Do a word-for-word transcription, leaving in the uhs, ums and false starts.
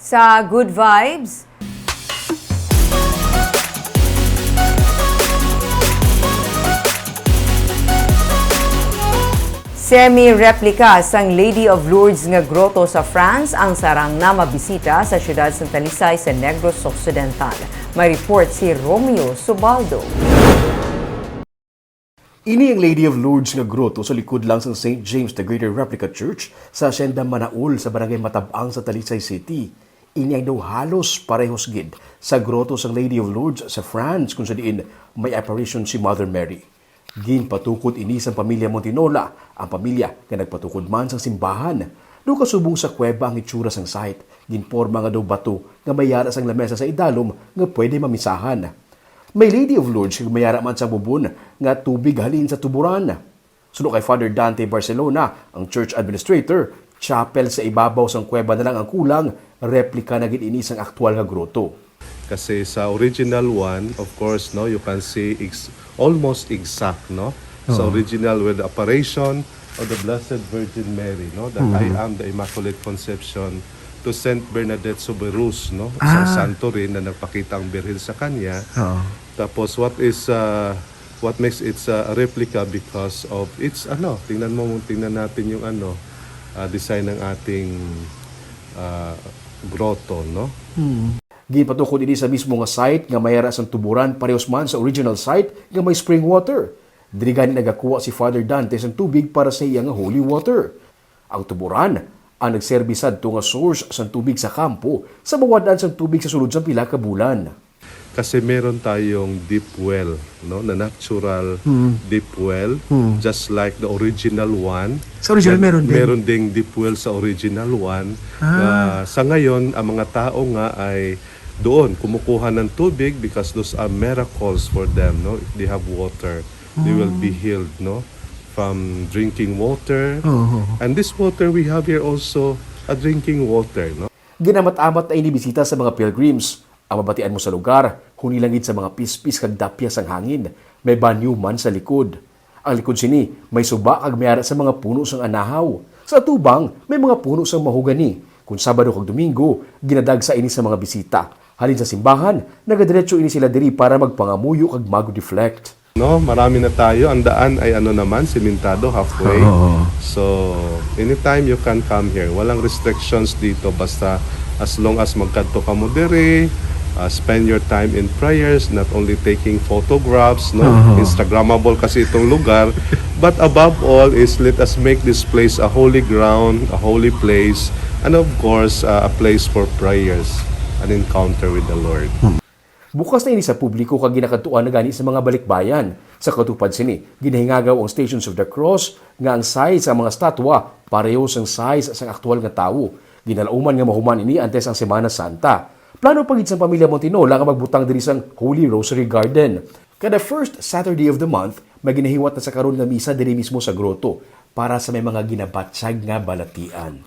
Sa Good Vibes, semi-replica sang Lady of Lourdes nga grotto sa France ang sarang na mabisita sa siyudad sang Talisay sa Negros Occidental. May report si Romeo Subaldo. Ini ang Lady of Lourdes nga grotto sa likod lang sang Saint James the Greater Replica Church sa Hacienda Manaol sa Barangay Matab-ang sa Talisay City. Ini ang daw halos parehos gid sa grotto sang Lady of Lourdes sa France, kung sa diin may apparition si Mother Mary. Ginpatukod ini sang pamilya Montinola, ang pamilya nga nagpatukod man sang simbahan. Daw kasubong sa kuweba ang itsura sang site, ginporma nga daw bato nga may yara sang lamesa sa idalom nga pwede mamisahan. May Lady of Lourdes nga may yara man sang bubon nga tubig halin sa tuboran. Suno kay Father Dante Barcelona, ang church administrator, chapel sa ibabaw sang kuweba na lang ang kulang, replika na gid ini sang aktual nga grotto. Kasi sa original one, of course, no, you can see ex-, almost exact, no? Sa Oo. Original with the apparition of the Blessed Virgin Mary, no, that I Mm-hmm. am the Immaculate Conception to Saint Bernadette Soubirous, no, sa Ah. santo rin na nagpakita ang Birhen sa kanya. Oo. Tapos what is, uh, what makes it, uh, a replica because of its, ano, tingnan mo, tingnan natin yung, ano, uh, design ng ating, uh, grotto, no? Hmm. Ginpatukod ini sa mismo nga site nga may ara sang tuboran, parehos man sa original site nga may spring water. Diri gani nagakuha si Father Dante sang tubig para sa iya nga holy water. Ang tuboran ang nagserbi sadto nga source sang tubig sa kampo sa mawad-an sang tubig sa sulod sang pila ka bulan. Kasi meron tayong deep well, no, na natural Hmm. deep well, Hmm. just like the original one. Sa original Yan, meron din? Meron ding deep well sa original one. Ah. Na sa ngayon, ang mga tao nga ay doon kumukuha ng tubig because those are miracles for them, no? If they have water, they will be Hmm. healed, no? From drinking water. Oo. And this water we have here also, a drinking water, no? Ginamat-amat na ini bisita sa mga pilgrims. Ang mabatian mo sa lugar, huni lang gid sa mga pispis kag dapya sang hangin. May banyo man sa likod. Ang likod sini, may suba kag may ara sa mga puno sang anahaw. Sa atubang, may mga puno sang mahogany. Kung Sabado kag Domingo, ginadagsa ini sa mga bisita. Halin sa simbahan, nagadiretso ini sila diri para magpangamuyo kag mag-reflect. No, marami na tayo. Ang daan ay ano naman, simentado halfway. Oo. So, anytime you can come here. Walang restrictions dito. Basta as long as magkadto ka mo diri, uh, spend your time in prayers, not only taking photographs, no? Oo. Instagrammable kasi itong lugar. But above all is let us make this place a holy ground, a holy place, and of course, uh, a place for prayers, an encounter with the Lord. Hmm. Bukas na ini sa publiko kag ginakadtuan na gani sa mga balikbayan. Sa katupad sini, ginahingagaw ang Stations of the Cross nga ang size sang mga statwa pareho sang size sang aktual nga tawo. Ginalauman nga mahuman ini antes ang Semana Santa. Plano pa gid sang pamilya Montinola nga magbutang diri sang Holy Rosary Garden. Kada first Saturday of the month, may ginahiwat na sa karon nga misa diri mismo sa grotto para sa may mga ginabatyag nga balatian.